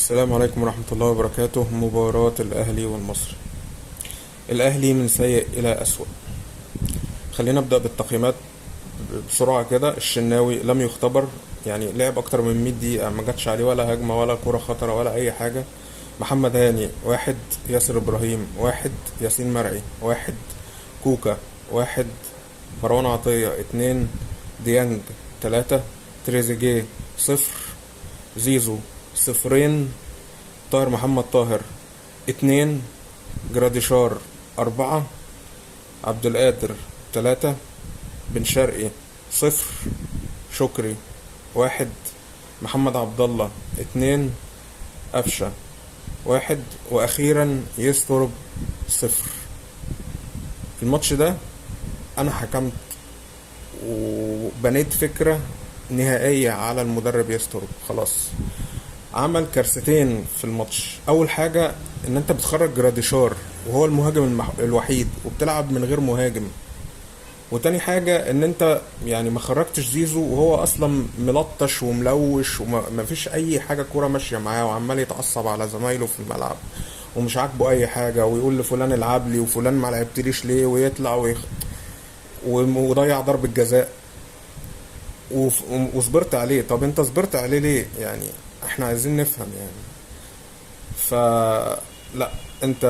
السلام عليكم ورحمة الله وبركاته. مباراة الأهلي والمصري، الأهلي من سيء إلى أسوأ. خلينا نبدأ بالتقييمات بسرعة كده. الشناوي لم يختبر، يعني لعب أكتر من 100 دقيقة ما جاتش عليه ولا هجمة ولا كرة خطرة ولا أي حاجة. محمد هاني واحد، ياسر إبراهيم واحد، ياسين مرعي واحد، كوكا واحد، مروان عطية اتنين، ديانج تلاتة، تريزيجيه صفر، زيزو صفرين، طاهر محمد طاهر اتنين، جراديشار أربعة، عبد القادر تلاتة، بن شرقي صفر، شكري واحد، محمد عبد الله اتنين، قفشة واحد، وأخيرا يسترب صفر. الماتش ده أنا حكمت وبنيت فكرة نهائية على المدرب يسترب. خلاص عمل كارثتين في الماتش. أول حاجة إن أنت بتخرج جراديشار وهو المهاجم الوحيد وبتلعب من غير مهاجم. وتاني حاجة ان انت يعني ما خرجتش زيزو وهو اصلا ملطش وملوش وما فيش اي حاجة، كورة ماشية معاه وعمال يتعصب على زمايله في الملعب ومش عاجبه اي حاجة ويقول لفلان العب لي وفلان ما لعبتليش ليه، ويطلع وضيع ضربة جزاء وصبرت عليه. طب انت صبرت عليه ليه؟ يعني احنا عايزين نفهم يعني. ف لا انت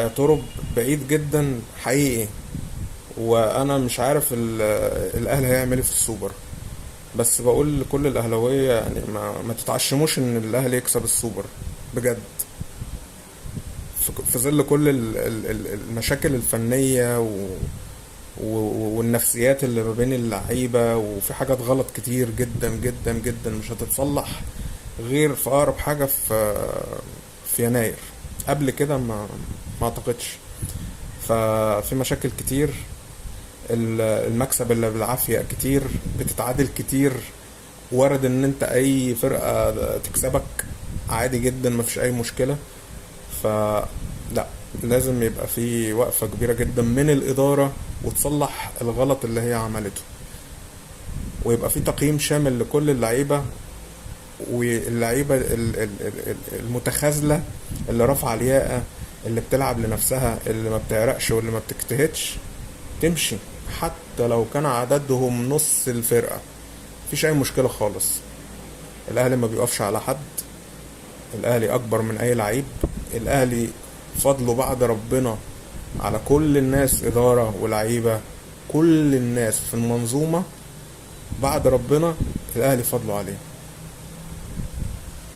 يا ترب بعيد جدا حقيقي، وانا مش عارف الاهلي هيعمل ايه في السوبر. بس بقول لكل الاهلاوية يعني ما تتعشموش ان الاهلي يكسب السوبر بجد، في ظل كل المشاكل الفنية والنفسيات اللي ما بين اللعيبة، وفي حاجات غلط كتير جدا جدا جدا مش هتتصلح غير في اقرب حاجة في يناير. قبل كده ما اعتقدش. ففي مشاكل كتير، المكسب اللي بالعافية كتير، بتتعادل كتير، وارد ان انت اي فرقة تكسبك عادي جدا، ما فيش اي مشكلة. فلا لازم يبقى في وقفة كبيرة جدا من الإدارة وتصلح الغلط اللي هي عملته، ويبقى في تقييم شامل لكل اللعيبة، واللعيبة المتخاذلة اللي رافعة الياقة، اللي بتلعب لنفسها، اللي ما بتعرقش واللي ما بتجتهدش تمشي، حتى لو كان عددهم نص الفرقة، مفيش أي مشكلة خالص. الأهلي ما بيقفش على حد، الأهلي أكبر من أي لعيب، الأهلي فضله بعد ربنا على كل الناس، إدارة ولعيبة، كل الناس في المنظومة بعد ربنا الأهلي فضله عليه.